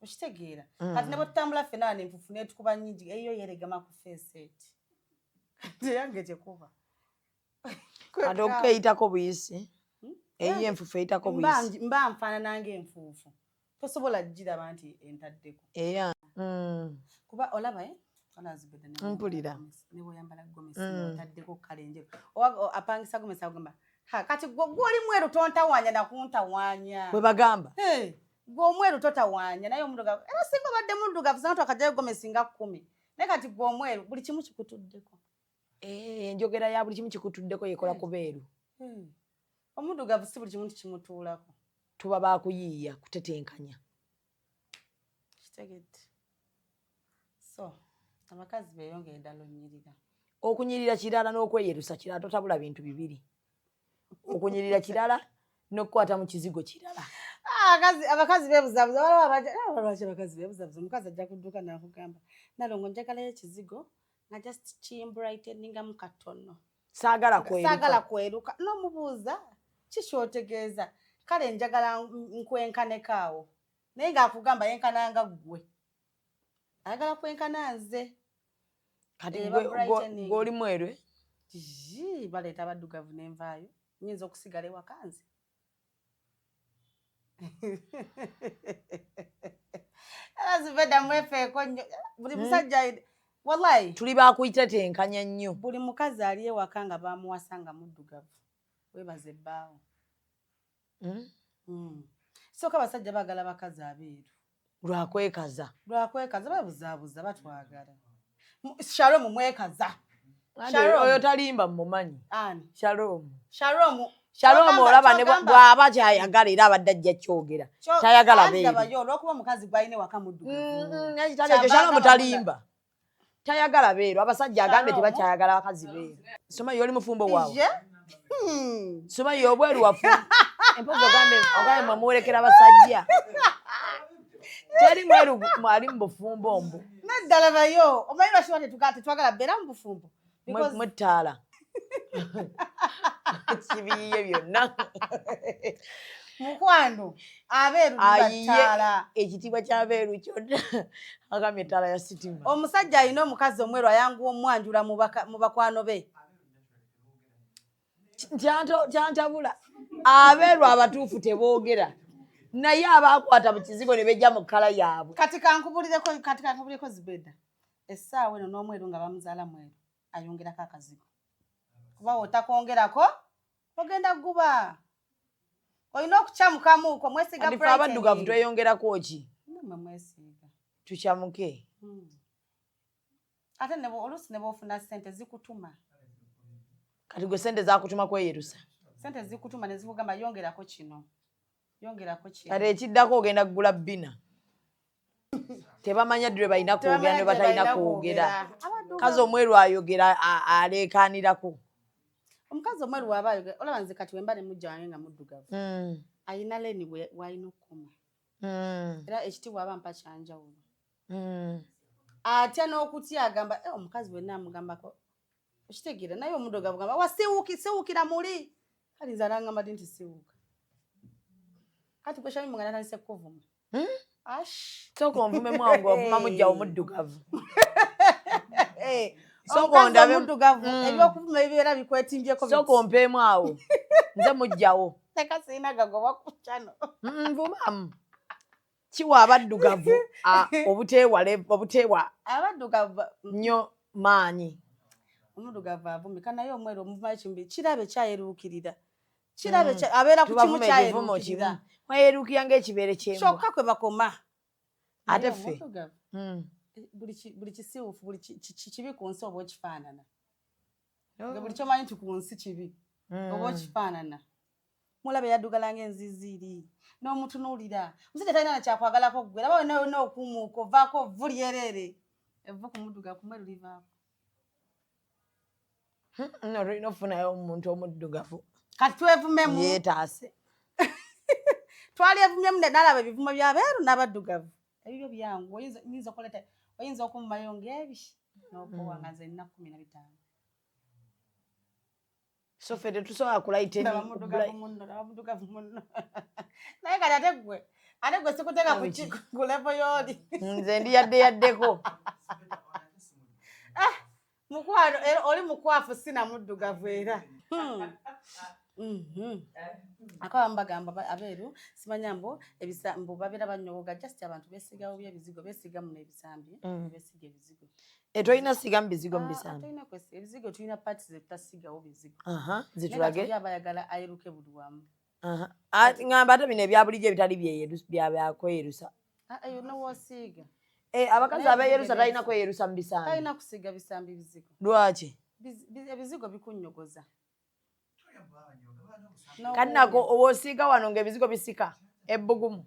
Okitegeera? Kati ne bwe tutambula ffenna wano, enfuufu n'etukuba nnyingi, eyo yeeregama ku face eti, kati eyange tekuba. Kati okukeyitako buyisi, eyiyo enfuufu eyitako buyisi. Mba nfaanana ng'enfuufu, tosobola giraba nti entaddeko. Eya. Kuba olaba, eh? Olaba Zubeda ne Mpulira. Ne bw'oyambala gomesi n'otaddeko colour enjeru, oba apangisa gomesi agamba, "Ha, kati gwe oli mweru, tontawaanya nakuntawaanya." Bwe bagamba. Hey, gwe omweru totawaanya, naye omuddugavu era singa obadde muddugavu sanga twakajjayo gomesi nga 10, naye kati gwe omweru buli kimu kikutuddeko. Eh, enjogera ya buli kimu kikutuddeko yekola ku beeru. Omuddugavu si buli kimu nti kimutuulako. Tuba bakuyiiya kutetenkanya. Kitegedde? So abakazi beeyongere ddala onyirira. Okunyirira kirala n'okweyerusa kirala, totabula bintu bibiri. Okunyirira kirala n'okukwata mu kizigo kirala. Ah, abakazi bebuzabuza. Waliwo lwaki abakazi bebuzabuza. Omukazi ajja kudduka nakugamba, "Nalongo, njagalayo ekizigo nga just kimbrighteningamu katono." Saagala kweruka. Saagala kweruka. N'omubuuza, "Kikyotegeeza?" "Kale njagala nkwenkaneko awo." Naye ng'akugamba yenkananga ggwe, ayagala kwenkana nze. Kati Eba brightening. gwe oli mweru, eh? Jii, baleeta abaddugavu nenvaayo. Nyinza okusigala ewaka nze. Era zibeda mwefeeko nnyo. Buli musajja wallahi. Tuli bakuyitetenkanya nnyo. Buli mukazi ali ewaka nga bamuwasa nga muddugavu, weebaza ebbaawo. Sooka abasajja baagala bakazi abeeru. Lwakwekaza. Lwakwekaza, babuzaabuza, batwagala. Shalom mwekaza. Ande Shalom. oyo talimba, mmumanyi. Ani? Shalom. Shalom. Shalom. Olaba ne bw'aba kyayagala era abadde ajja kyogera. Tayagala beeru. Ndabayo olwokuba omukazi gwalina ewaka muddugavu. Ekitali ekyo, Shalom talimba, tayagala beeru. Abasajja agambye Shalom. tebakyayagala bakazi beeru. Somayi, oli mufumbo waawe? Ye? Somayi, obweru wafu empozi. Ogambe mwe muwerekera abasajja, teri mweru ali mu bufumbo mbu. Naddala bayo, omanyi lwaki tetwagala beera mu bufumbo? Mwettaala kibiyiye byonna. Mukwano, abeeru Ayiye bataala. Ekitiibwa ky'abeeru kyonna, agambye ettaala ya sitima. Omusajja alina omukazi omweru ayanguwa omwanjula mu bakwano be. Kyantabula, abeeru abatuufu teboogera, naye abakwata mu kizigo ne bejja mu kkala yaabwe. Kati kankubulireko Zibeda, essaawa eno n'omweru nga bamuzaala mweru ayongerako akazigo, kuba wotakongerako ogenda guba olina okukyamukamuuko mwesiga. Kati fe abaddugavu tweyongerako ki? Namwe mwesiiga. Tukyamuke. Ate oluusi ne bwofuna sente zikutuma. Kati gwe sente zakutuma kweyerusa? Sente zikutuma ne zikugamba, "Yongerako kino, yongerako kino." Kati ekiddako ogenda kugula bbina. Tebamanya ddi lwe balina kwogera ne batalina kwogera. Kazi omweru ayogera, aleekaanirako. Omukazi omweru waaba ayogera, olaba nze kati wemba ne mujja wange nga muddugavu, ayina leni w'alina okukoma. Era ekitiibwa aba mpa kyanjawulo. Atya n'okutya, agamba, "Eh, omukazi wenna amugambako." Okitegeera? Naye omuddugavu gamba, "Wasiwuki, siwukira muli." Kati nze alangamba ddi nti siwuka? Kati gwe Shamimu nga natandise kukuvuma. Ash. Sooka onvumemu awo ng'ovuma mujja omuddugavu. Sooka Omukazi ondabe. omuddugavu, ebyokuvuma ebibeera bikwetimbyeko. Sooka ompeemu awo, nze mujjawo. Teka sirina gagoba ku kyano. Nvumamu kiwa abaddugavu obuteewa Abaddugavu nnyo maanyi. Omuddugavu avumika, naye omweru omuvumayo kimbi kirabe kyayeruukirira, kirabe abeera ku kimu. Tubavuma ekivumo Kyayeruukirira. kimu, mwayeruukira ng'ekibeere ky'embwa. Kyokka kwe bakoma. Ate Naye ffe omuddugavu, buli kisiwufu, buli kibi ku nsi oba okifaanana. Nga buli kyomanyi nti ku nsi kibi oba okifaanana. Mulabe yaddugala ng'enziziiri n'omutunuulira, omusajja talina nakyakwagalako ggwe. Laba wena wena okumuuka ovaako vvu lyereere, evvu ku muddugavu, ku mweru livaako. No, tulina okufunayo omuntu omuddugavu. Kati twevumemu. Yeetaase. Twali evumyemu nalaba ebivumo by'abeeru n'abaddugavu, ebibyo byangu. Oyinza okuleta, oyinza okumumayo ng'ebi n'okowa nga nze nina 15. So ffe tetusobola kulayita. Laba muddugavu munno, laba muddugavu munno. Naye kati ate gwe sikuteeka ku level y'oli. Nze ndi yadde yaddeko. Mukwano, era oli mukwafu, sina muddugavu era. Akaba mbagamba abeeru simanya mbu mbu babeera banyogoga. Just abantu beesigawo byebizigo, beesiga muno ebisambi. Beesiga ebizigo. Tolina siga mu bizigo mu Ah, bisambi? Tolina kwesiga ebizigo, tulina parts zetutasigawo bizigo. Aha, Naye zitulage. kati oli aba ayagala ayeruke buli wamu. Aha. Ah, ŋŋamba ate bino ebya bulijjo ebitali byakweyerusa. Ah, eyo nowoosiiga. Eh, abakazi Naye abeeyerusa ebizigo talina kweyerusa mu bisambi? Talina kusiiga bisambi bizigo. Lwaki? Ebizigo bikunyogoza. Kati nako oba osiiga wano ng'ebizigo bisika ebbugumu.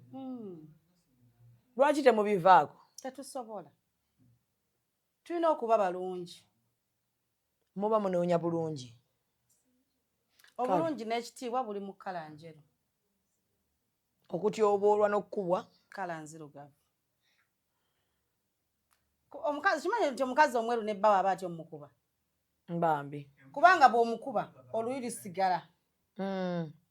Lwaki temubivaako? Tetusobola, tulina okuba balungi. Muba munoonya bulungi. Obulungi n'ekitiibwa buli mu kkala njeru. Okutyoboolwa n'okukubwa kkala nzirugavu. Omukazi kimanyi nti omukazi omweru ne bbawe aba atya omukuba. Mbambi. Kubanga bw'omukuba oluyi lusigala.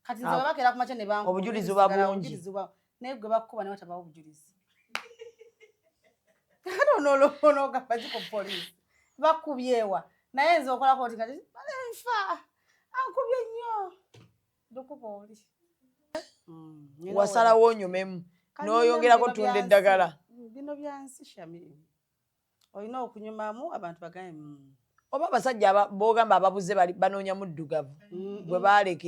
Kati nze bwe bakeera ku makya ne bankuba, Obujulizi buba oluyi lusigala, bungi. Obujulizi buba, naye gwe bakukuba ne watabawo obujulizi. Kati onoogamba ki ku poliisi? Bakubye wa? Naye nze okolako oti kati bale nfa ankubye nnyo ndukuba oli. Wasalawo onyumemu n'oyongerako tunda eddagala. Bino bya nsi Shamim. Olina okunyumamu abantu bagambe. Oba abasajja b'ogamba ababuze bali banoonya muddugavu gwe baaleka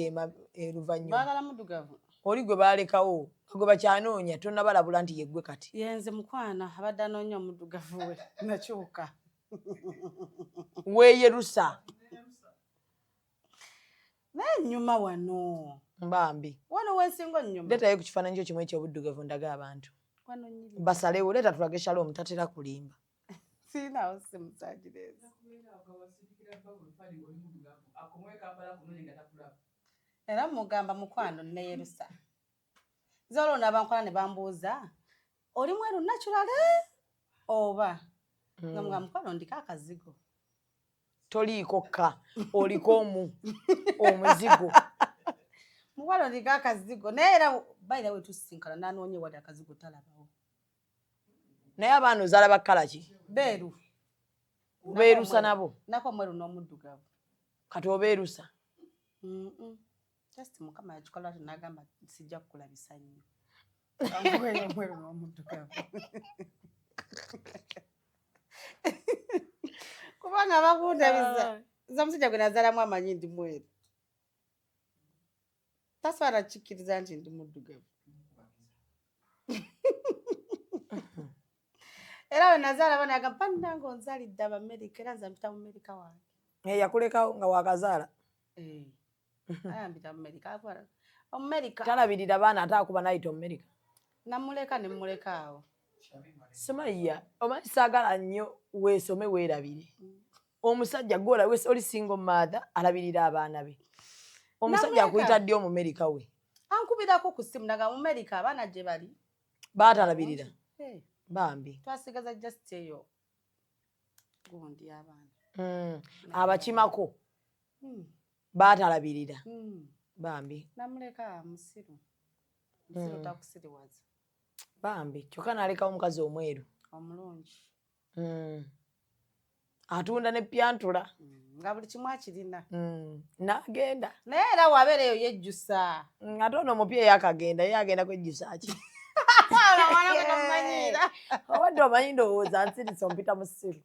oluvannyuma. Baagala muddugavu. Oli gwe baalekawo gwe bakyanoonya tonnabalabula nti yeggwe kati. Yenze mukwana abadde anoonya omuddugavu we nakyuka. Weeyerusa. Naye nnyuma wano. Mbambi. Wano wensinga nnyuma. Leetayo ku kifaananyi kyo kimu eky'obuddugavu ndage abantu. Wano nnyirira. Basalewo leeta tulage Shalom tatera kulimba. Sirinaawo ssimu zaagireese. Era mugamba mukwano nneeyerusa. Nze olwo n'abankola ne bambuuza oli mweru naturale oba nga mugamba mukwano ndiko akazigo. Toliiko kka oliko omuzigo. Mukwano ndiko akazigo naye era by the way tusisinkana n'anoonya ewali akazigo talabawo. Naye abaana ozaala ba kkala ki? Beeru. Obeerusa nabo? Nako mweru n'omuddugavu. Kati obeerusa? Just Mukama yakikola atyo n'agamba sijja kukulabisa nnyo. Omweru n'omuddugavu. Kubanga bakundabisa. Nze omusajja gwe nazaalamu amanyi ndi mweru. Tasobola kukikkiriza nti ndi muddugavu. Era we nazaala abaana yagamba bannange onzaalidde Abamerika era nze mpita Mumerika wange. Yakulekawo nga wakazaala. Ayambita Mumerika. Omumerika. Talabirira baana ate akuba n'ayita Omumerika. Namuleka ne mmuleka awo. Sumayya omanyi saagala nnyo weesome weerabire. Omusajja gwola oli single mother alabirira abaana be. Omusajja akuyita ddi Omumerika we? Ankubirako ku ssimu naga Omumerika abaana gye bali. Baatalabirira. Bambi. Twasigaza just eyo gundi y'abaana. Abakimako. Baatalabirira. Bambi. Namuleka musiru. Musiru takusiriwaza. Bambi kyokka n'alekawo omukazi omweru. Omulungi. Atunda ne pyantula. Nga buli kimu akirina. N'agenda. Naye era wabeera eyo yejjusa. Ate ono omupya eyakagenda ye agenda kwejjusa ki? Obadde omanyi ndowooza nsirise ompita musiru.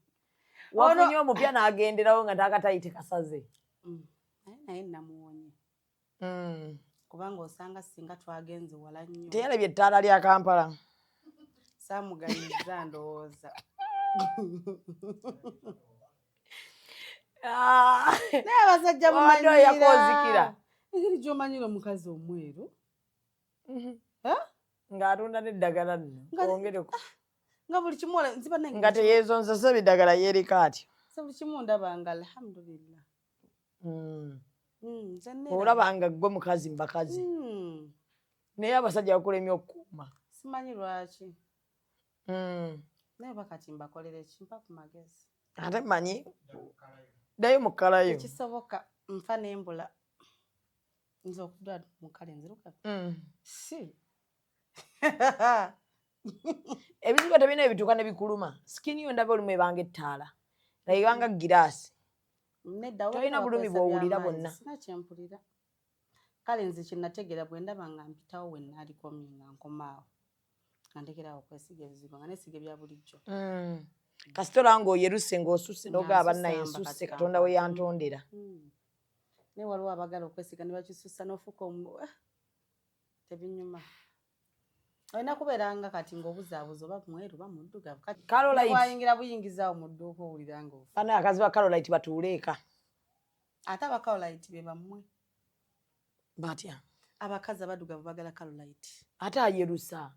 Wafunye omupya n'agenderawo nga taakatayite kasaze. Naye namuwonye. Kubanga osanga singa twagenze wala nnyo. Teyalabye ettaala lya Kampala. Saamuganyiza ndowooza. Naye abasajja mumanyira. Yakozikira. Engeri gy'omanyira omukazi omweru. Ng'atunda n'eddagala nno. Ongereko. Nga buli kimu nziba nange. Nga teyeesonsose biddagala yeereka atyo. Nze buli kimu ndaba nga alhamdulillah. Olaba nga ggwe mukazi mu bakazi. Naye abasajja bakulemye okukuuma. Simanyi lwaki. Naye oba kati mbakolere ki mpa ku magezi. Ate mmanyi ddayo mu kkalayo. Tekisoboka nfa n'embula. Nze okudda mu kkala enzirugavu. Si. Ebizigo tebirina ebituuka ne bikuluma. Skin yo ndaba olumu ebanga ettaala. Naye ebanga giraasi. Nedda Tolina bulumi bw'owulira bwonna. Sina kye mpulira. Kale nze kye nategeera bwe ndaba nga mpitawo we naalikomye nga nkomaawo. Nga ndekeraawo okwesiga ebizigo nga neesiga ebya bulijjo. Kasita olaba ng'oyeruse ng'osusse n'ogamba bannaye nsusse Katonda we yantondera. Naye waliwo abaagala okwesiga ne bakisussa n'ofuuka tebinyuma. Olina kubeera nga kati ng'obuzaabuza oba mweru oba muddugavu. Carolite. Wayingira buyingizaawo mu dduuka owulira ng'ofa. Bano abakazi ba Carolite batuule eka. Ate aba Carolite be bammwe. Batya? Abakazi abaddugavu baagala Carolite. Ate ayerusa.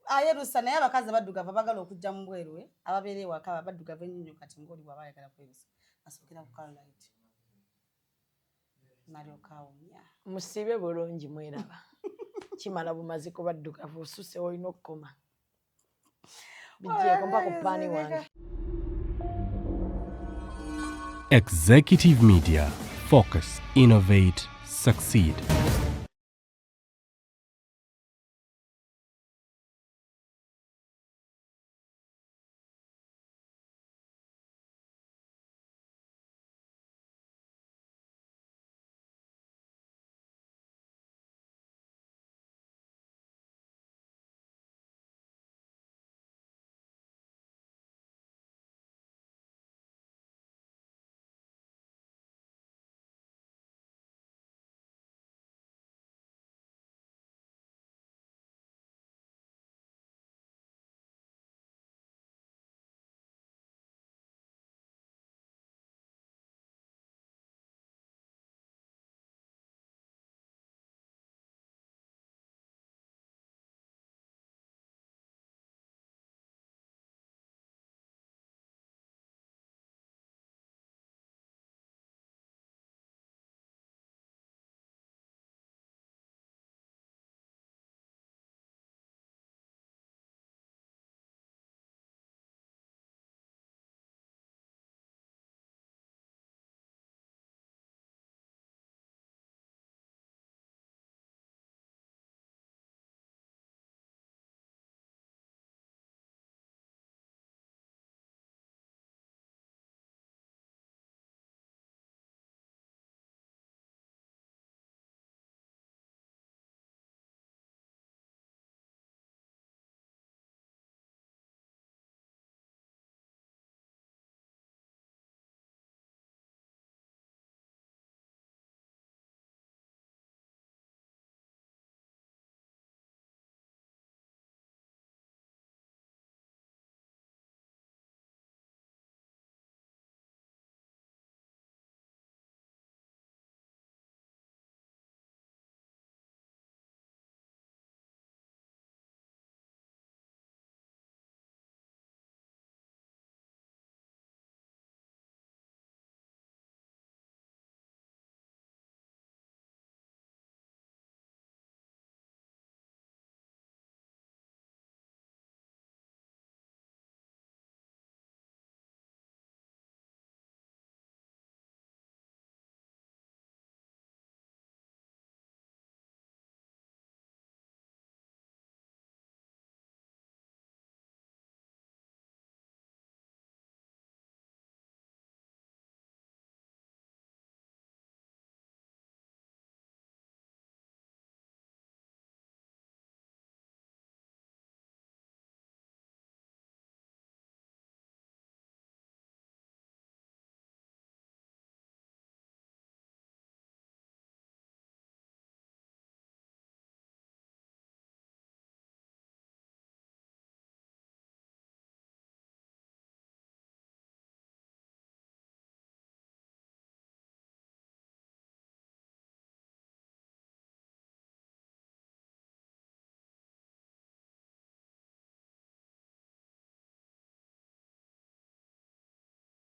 Ayerusa naye abakazi abaddugavu abaagala okujja mu bweru ababeera ewaka abaddugavu ennyo kati ng'oli bw'aba ayagala kwerusa asookera ku Carolite. Nalyoka awunya. Musiibe bulungi, mweraba kimala bumazi kubaddugavu, osuse olina okukoma bigyeko mpa ku paani wange. Executive Media. Focus, innovate, succeed.